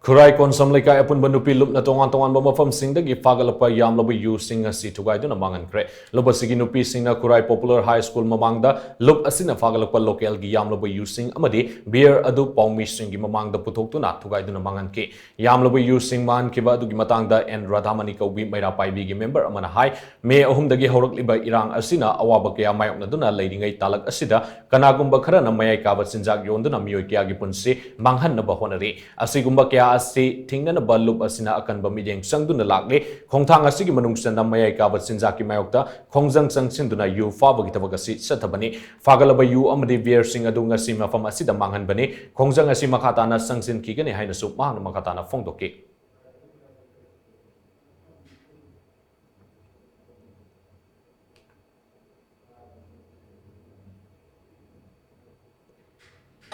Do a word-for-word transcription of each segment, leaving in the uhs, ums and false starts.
ꯈꯨꯔꯥꯏ ꯀꯣꯟꯁꯝ ꯂꯩꯀꯥꯏ ꯑꯄꯨꯟꯕ ꯅꯨꯄꯤ ꯂꯨꯞꯅ ꯇꯣꯉꯥꯟ ꯇꯣꯉꯥꯟꯕ ꯃꯐꯝꯁꯤꯡꯗꯒꯤ ꯐꯥꯒꯠꯂꯛꯄ ꯌꯥꯝꯂꯕ ꯌꯨꯁꯤꯡ ꯑꯁꯤ ꯊꯨꯒꯥꯏꯗꯨꯅ ꯃꯥꯡꯍꯟꯈ꯭ꯔꯦ꯫ ꯂꯨꯞ ꯑꯁꯤꯒꯤ ꯅꯨꯄꯤꯁꯤꯡꯅ ꯈꯨꯔꯥꯏ ꯄꯣꯄꯨꯂꯔ ꯍꯥꯏ ꯁ꯭ꯀꯨꯜ ꯃꯃꯥꯡꯗ ꯂꯨꯞ ꯑꯁꯤꯅ ꯐꯥꯒꯠꯂꯛꯄ ꯂꯣꯀꯦꯜꯒꯤ ꯌꯥꯝꯂꯕ ꯌꯨꯁꯤꯡ ꯑꯃꯗꯤ ꯕꯤꯌꯔ ꯑꯗꯨ ꯄꯥꯎꯃꯤꯁꯤꯡꯒꯤ ꯃꯃꯥꯡꯗ ꯄꯨꯊꯣꯛꯇꯨꯅ ꯊꯨꯒꯥꯏꯗꯨꯅ ꯃꯥꯡꯍꯟꯈꯤ꯫ ꯌꯥꯝꯂꯕ ꯌꯨꯁꯤꯡ ꯃꯥꯡꯈꯤꯕ ꯑꯗꯨꯒꯤ ꯃꯇꯥꯡꯗ ꯑꯦꯟ ꯔꯥꯙꯥꯃꯅꯤ ꯀꯧꯕꯤ ꯃꯩꯔꯥ ꯄꯥꯏꯕꯤꯒꯤ ꯃꯦꯝꯕꯔ ꯑꯃꯅ ꯍꯥꯏ, ꯃꯦ ꯑꯍꯨꯝꯗꯒꯤ ꯍꯧꯔꯛꯂꯤꯕ ꯏꯔꯥꯡ ꯑꯁꯤꯅ ꯑꯋꯥꯕ ꯀꯌꯥ ꯃꯥꯌꯣꯛꯅꯗꯨꯅ ꯂꯩꯔꯤꯉꯩ ꯇꯥꯂꯛ ꯑꯁꯤꯗ ꯀꯅꯥꯒꯨꯝꯕ ꯈꯔꯅ ꯃꯌꯥꯏ ꯀꯥꯕ ꯆꯤꯟꯖꯥꯛ ꯌꯣꯟꯗꯨꯅ ꯃꯤꯑꯣꯏ ꯀꯌꯥꯒꯤ ꯄꯨꯟꯁꯤ ꯃꯥꯡꯍꯟꯅꯕ ꯍꯣꯠꯅꯔꯤ꯫ ꯑꯁꯤꯒꯨꯝꯕ ꯀꯌꯥ ꯑꯁꯤ ꯊꯤꯡꯅꯅꯕ ꯂꯨꯞ ꯑꯁꯤꯅ ꯑꯀꯟꯕ ꯃꯤꯠꯌꯦꯡ ꯆꯪꯗꯨꯅ ꯂꯥꯛꯂꯤ꯫ ꯈꯣꯡꯊꯥꯡ ꯑꯁꯤꯒꯤ ꯃꯅꯨꯡ ꯆꯟꯅ ꯃꯌꯥꯏ ꯀꯥꯕ ꯆꯤꯟꯖꯥꯛꯀꯤ ꯃꯥꯌꯣꯛꯇ ꯈꯣꯡꯖꯪ ꯆꯪꯁꯤꯟꯗꯨꯅ ꯌꯨ ꯐꯥꯕꯒꯤ ꯊꯕꯛ ꯑꯁꯤ ꯆꯠꯊꯕꯅꯤ꯫ ꯐꯥꯒꯠꯂꯕ ꯌꯨ ꯑꯃꯗꯤ ꯕꯤꯌꯔꯁꯤꯡ ꯑꯗꯨ ꯉꯁꯤ ꯃꯐꯝ ꯑꯁꯤꯗ ꯃꯥꯡꯍꯟꯕꯅꯤ꯫ ꯈꯣꯡꯖꯪ ꯑꯁꯤ ꯃꯈꯥ ꯇꯥꯅ ꯆꯪꯁꯤꯟꯈꯤꯒꯅꯤ ꯍꯥꯏꯅꯁꯨ ꯃꯍꯥꯛꯅ ꯃꯈꯥ ꯇꯥꯅ ꯐꯣꯡꯗꯣꯛꯈꯤ꯫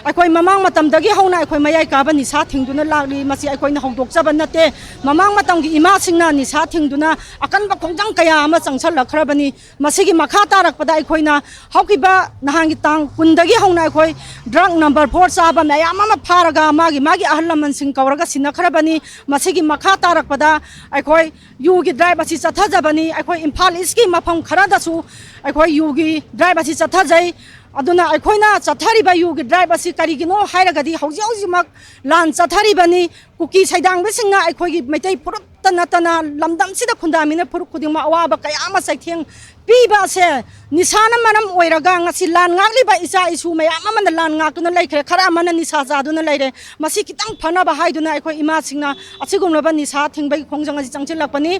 ꯑꯩꯈꯣꯏ ꯃꯃꯥꯡ ꯃꯇꯝꯗꯒꯤ ꯍꯧꯅ ꯑꯩꯈꯣꯏ ꯃꯌꯥꯏ ꯀꯥꯕ ꯅꯤꯁꯥ ꯊꯤꯡꯗꯨꯅ ꯂꯥꯛꯂꯤ꯫ ꯃꯁꯤ ꯑꯩꯈꯣꯏꯅ ꯍꯧꯗꯣꯛꯆꯕ ꯅꯠꯇꯦ꯫ ꯃꯃꯥꯡ ꯃꯇꯝꯒꯤ ꯏꯃꯥꯁꯤꯡꯅ ꯅꯤꯁꯥ ꯊꯤꯡꯗꯨꯅ ꯑꯀꯟꯕ ꯈꯣꯡꯖꯪ ꯀꯌꯥ ꯑꯃ ꯆꯪꯁꯤꯜꯂꯛꯈ꯭ꯔꯕꯅꯤ꯫ ꯃꯁꯤꯒꯤ ꯃꯈꯥ ꯇꯥꯔꯛꯄꯗ ꯑꯩꯈꯣꯏꯅ ꯍꯧꯈꯤꯕ ꯅꯍꯥꯟꯒꯤ ꯇꯥꯡ ꯀꯨꯟꯗꯒꯤ ꯍꯧꯅ ꯑꯩꯈꯣꯏ ꯗ꯭ꯔꯒ ꯅꯝꯕꯔ ꯐꯣꯔ ꯆꯥꯕ ꯃꯌꯥꯝ ꯑꯃ ꯐꯥꯔꯒ ꯃꯥꯒꯤ ꯃꯥꯒꯤ ꯑꯍꯜ ꯂꯃꯟꯁꯤꯡ ꯀꯧꯔꯒ ꯁꯤꯟꯅꯈ꯭ꯔꯕꯅꯤ꯫ ꯃꯁꯤꯒꯤ ꯃꯈꯥ ꯇꯥꯔꯛꯄꯗ ꯑꯩꯈꯣꯏ ꯌꯨꯒꯤ ꯗ꯭ꯔꯥꯏꯕ ꯑꯁꯤ ꯆꯠꯊꯖꯕꯅꯤ꯫ ꯑꯩꯈꯣꯏ ꯏꯝꯐꯥꯜ ꯏꯁꯀꯤ ꯃꯐꯝ ꯈꯔꯗꯁꯨ ꯑꯩꯈꯣꯏ ꯌꯨꯒꯤ ꯗ꯭ꯔꯥꯏꯕ ꯑꯁꯤ ꯆꯠꯊꯖꯩ꯫ ꯑꯗꯨꯅ ꯑꯩꯈꯣꯏꯅ ꯆꯠꯊꯔꯤꯕ ꯌꯨꯒꯤ ꯗ꯭ꯔꯥꯏꯕ ꯑꯁꯤ ꯀꯔꯤꯒꯤꯅꯣ ꯍꯥꯏꯔꯒꯗꯤ ꯍꯧꯖꯤꯛ ꯍꯧꯖꯤꯛꯃꯛ ꯂꯥꯟ ꯆꯠꯊꯔꯤꯕꯅꯤ꯫ ꯀꯨꯀꯤ ꯁꯩꯗꯥꯡꯕꯁꯤꯡꯅ ꯑꯩꯈꯣꯏꯒꯤ ꯃꯩꯇꯩ ꯐꯨꯔꯨꯞꯇ ꯅꯠꯇꯅ ꯂꯝꯗꯝꯁꯤꯗ ꯈꯨꯟꯗꯥꯃꯤꯅ ꯐꯨꯔꯨꯞ ꯈꯨꯗꯤꯡꯃꯛ ꯑꯋꯥꯕ ꯀꯌꯥ ꯑꯃ ꯆꯩꯊꯦꯡ ꯄꯤꯕ ꯑꯁꯦ ꯅꯤꯁꯥꯅ ꯃꯔꯝ ꯑꯣꯏꯔꯒ ꯉꯁꯤ ꯂꯥꯟ ꯉꯥꯛꯂꯤꯕ ꯏꯆꯥ ꯏꯁꯨ ꯃꯌꯥꯝ ꯑꯃꯅ ꯂꯥꯟ ꯉꯥꯛꯇꯨꯅ ꯂꯩꯈ꯭ꯔꯦ꯫ ꯈꯔ ꯑꯃꯅ ꯅꯤꯁꯥ ꯆꯥꯗꯨꯅ ꯂꯩꯔꯦ꯫ ꯃꯁꯤ ꯈꯤꯇꯪ ꯐꯅꯕ ꯍꯥꯏꯗꯨꯅ ꯑꯩꯈꯣꯏ ꯏꯃꯥꯁꯤꯡꯅ ꯑꯁꯤꯒꯨꯝꯂꯕ ꯅꯤꯁꯥ ꯊꯤꯡꯕꯒꯤ ꯈꯣꯡꯖꯪ ꯑꯁꯤ ꯆꯪꯁꯤꯜꯂꯛꯄꯅꯤ꯫